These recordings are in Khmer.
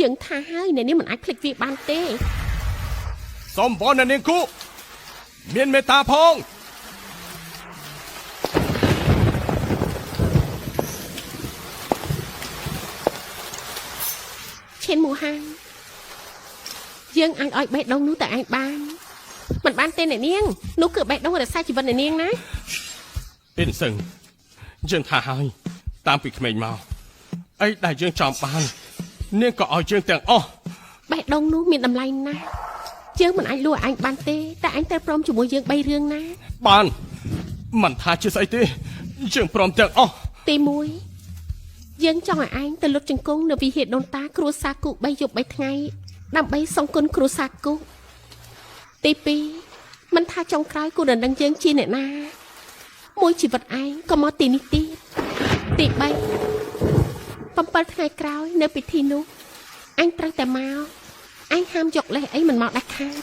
យើងថាហើយអ្នកនាងមិនអាចភ្លេចវាបានទេ សូមវល់អ្នកនាងគូមានមេត្តាផង ឈិនមូហានយើងអាចឲ្យបេះដូងនោះតែឯងបានមិនបានទេអ្នកនាងនោះគឺបេះដូងរក្សាជីវិតអ្នកនាងណា អ៊ីនសឹងយើងថាហើយតាមពីក្មេងមកអីដែលយើងចង់បាន នាងក៏ឲ្យយើងទាំងអស់ បេះដូងនោះមានតម្លៃណាស់យើងមិនអាចលក់ឲ្យឯងបានទេតែឯងត្រូវព្រមជាមួយយើងបីរឿងណា បានមិនថាជាស្អីទេយើងព្រមទាំងអស់ ទី1យើងចង់ឲ្យឯងទៅលុតជង្គង់នៅវិហារដូនតាគ្រួសារគូ3យប់3ថ្ងៃដើម្បីសងគុណគ្រួសារគូទី2មិនថាចុងក្រោយគូដណ្ដឹងយើងជាអ្នកណាមួយជីវិតឯងក៏មកទីនេះទៀតទី3 7ថ្ងៃក្រោយនៅពិធីនោះអញត្រូវតែមកអញហាមយកលេសអីមិនមកដាច់ខាត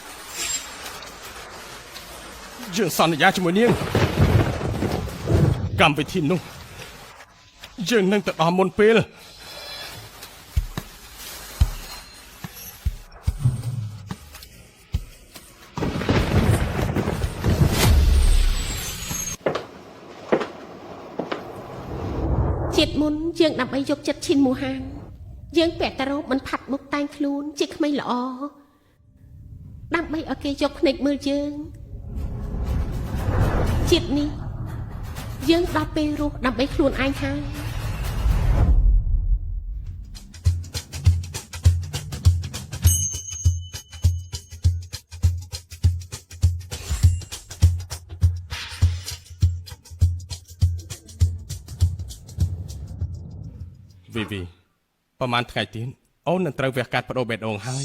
យើងសន្យាជាមួយនាងកម្មវិធីនោះយើងនឹងទៅដល់មុនពេល ជាតិមុនយើងដើម្បីយកចិត្តឈិនមូហានយើងពាក់តារ៉ូបមិនផាត់មុខតែងខ្លួនជាក្មេងល្អដើម្បីឲ្យគេយកភ្នែកមើលយើងជាតិនេះយើងដល់ពេលរស់ដើម្បីខ្លួនឯងហើយ វីវីប្រហែលថ្ងៃទៀតអូននឹងត្រូវវះកាត់បដូរបេះដូងហើយ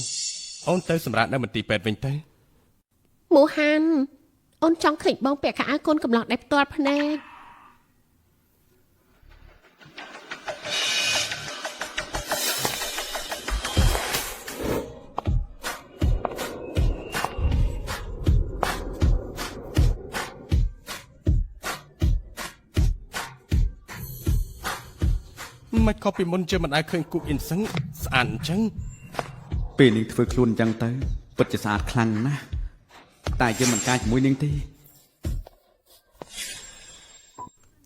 អូនទៅសម្រាប់នៅមន្ទីរពេទ្យវិញទៅ មូហានអូនចង់ឃើញបងពាក់ខោអាវកូនកំឡោះដែលផ្ទាល់ភ្នែក មិនក៏ពីមុនយើងមិនដែលឃើញគូអ៊ីនសឹងស្អាតអញ្ចឹង ពេលនាងធ្វើខ្លួនអញ្ចឹងទៅពិតជាស្អាតខ្លាំងណាស់តែយើងមិនការជាមួយនាងទេ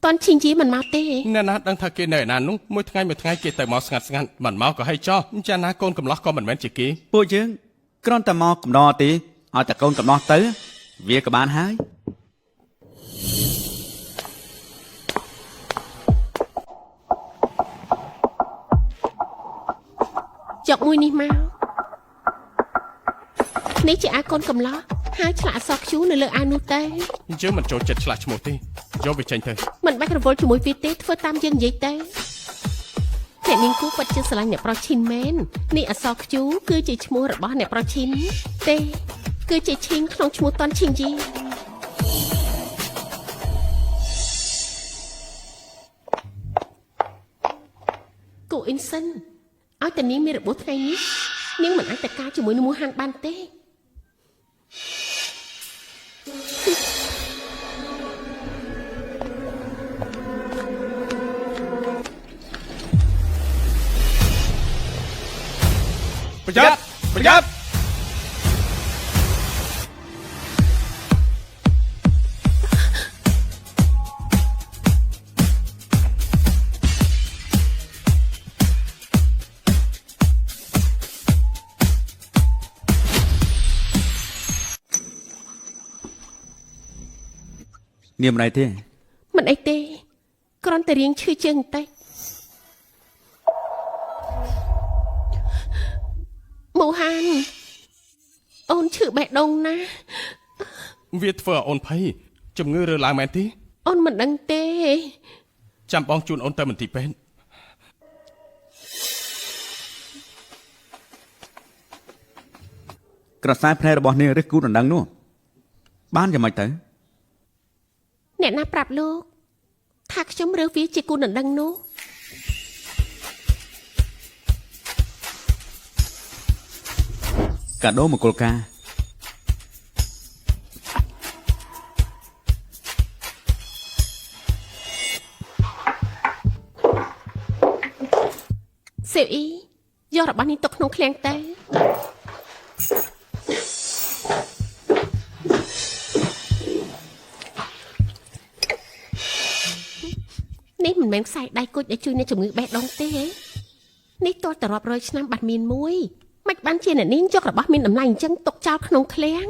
តន់ឈិងយីមិនមកទេ អ្នកណាដឹងថាគេនៅឯណានោះមួយថ្ងៃមួយថ្ងៃគេទៅមកស្ងាត់ស្ងាត់មិនមកក៏ឲ្យចោះចាណាកូនកំឡោះក៏មិនមែនជាគេ ពួកយើងគ្រាន់តែមកកំដរទេឲ្យតែកូនកំណោះទៅ វាក៏បានហើយ យកមួយនេះមកនេះជាអាវកូនកំឡោះហើយឆ្លាក់អក្សរ Q នៅលើអាវនោះទេ យើងមិនចូលចិត្តឆ្លាស់ឈ្មោះទេយកវាចេញទៅ មិនបាច់រវល់ជាមួយវាទេធ្វើតាមយើងនិយាយទៅអ្នកនាងគូពិតជាស្រឡាញ់អ្នកប្រុសឈិនមែននេះអក្សរ Q គឺជាឈ្មោះរបស់អ្នកប្រុសឈិនទេគឺជាឈិនក្នុងឈ្មោះតន់ឈិងយីគូអ៊ីនសិនឲ្យតែនាងមានរបួសថ្ងៃនេះនាងមិនអាចតការជាមួយនឹងមូហានបានទេ ប្រយ័ត្នប្រយ័ត្ន នាងមិនអីទេ មិនអីទេគ្រាន់តែរៀងឈឺជើងបន្តិចមូហានអូនឈឺបេះដូងណាស់ វាធ្វើឲ្យអូនភ័យជំងឺរើឡើងមែនទេ អូនមិនដឹងទេ ចាំបងជូនអូនទៅមន្ទីរពេទ្យ ក្រសែភ្នែករបស់នាងឬគូដណ្ដឹងនោះបានយ៉ាងម៉េចទៅ អ្នកណាប្រាប់លោក ថាខ្ញុំរើសវាជាគូដណ្ដឹងនោះ កាដូមង្គលការ សេវអ៊ី យករបស់នេះទុកក្នុងឃ្លាំងទៅនេះមិនមែនខ្សែដៃគុជដែលជួយអ្នកជំងឺបេះដូងទេនេះតើតរាប់រយឆ្នាំបាត់មានមួយមិនបានជាអ្នកនាងយករបស់មានតម្លៃអញ្ចឹងទុកចោលក្នុងឃ្លាំង